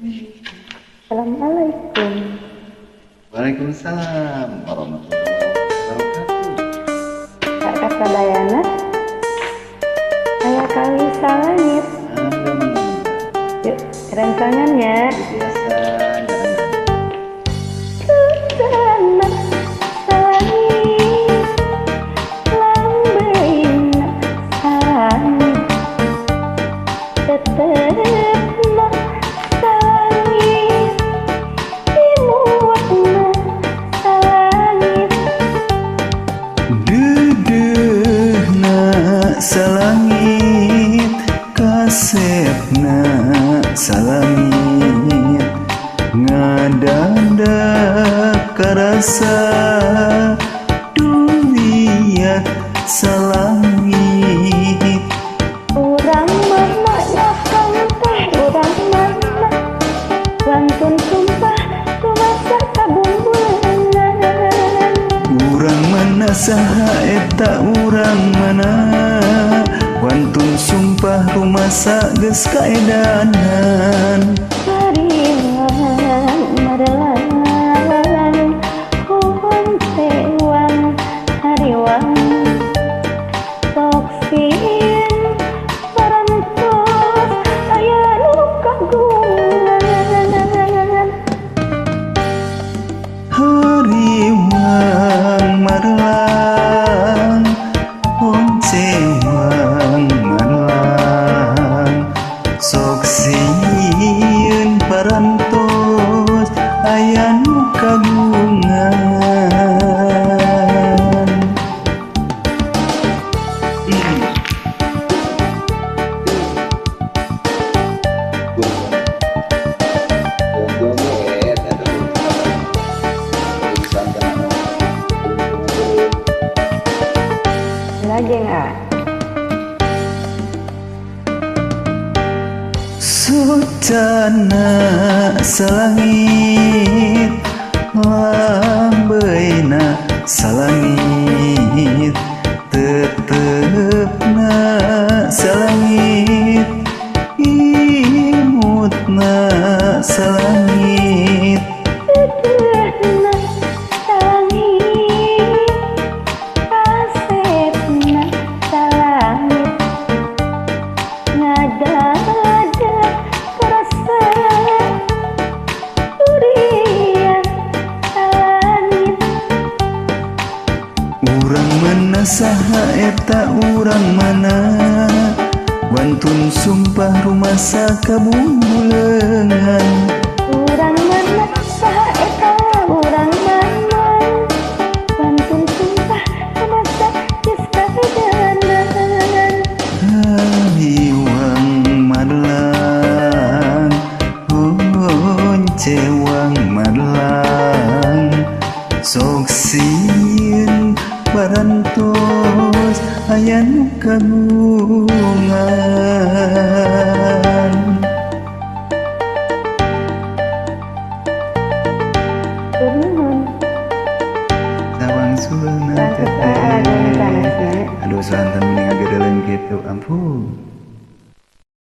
Assalamualaikum. Waalaikumsalam warahmatullahi wabarakatuh. Kak Kasadayana, saya kali salangit. Yuk, rangsangannya. Biasa, salangit kasepna salangit ngadadak karasa duriat salangit. Urang mana nyakang teh urang mana wantun sumpah rumasa kabumbuleungan. Urang mana saha eta urang mana wantun sumpah rumasa geus kaedanan. Hariwang marelang hontewang hariwang sok sieun parantos aya nu kagungan. Hariwang marelang hontewang sok sieun parantos aya nu kagungan. Lajeng ah. Sucana salangit lambeuna salangit tetepna salangit imutna salangit. Tetepna salangit kasepna salangit ngadadak karasa durian salangit. Urang mana saha eta urang mana wantun sumpah rumasa kabumbuleungan. Urang mana saha eta urang mana wantun sumpah rumasa geus kaedanan. Hariwang marelang honcewang marelang sok sieun parantos aya nu kagungan. Nuhun. Sawang sulna teteh. Aduh, santan mending agak kitu, ampun.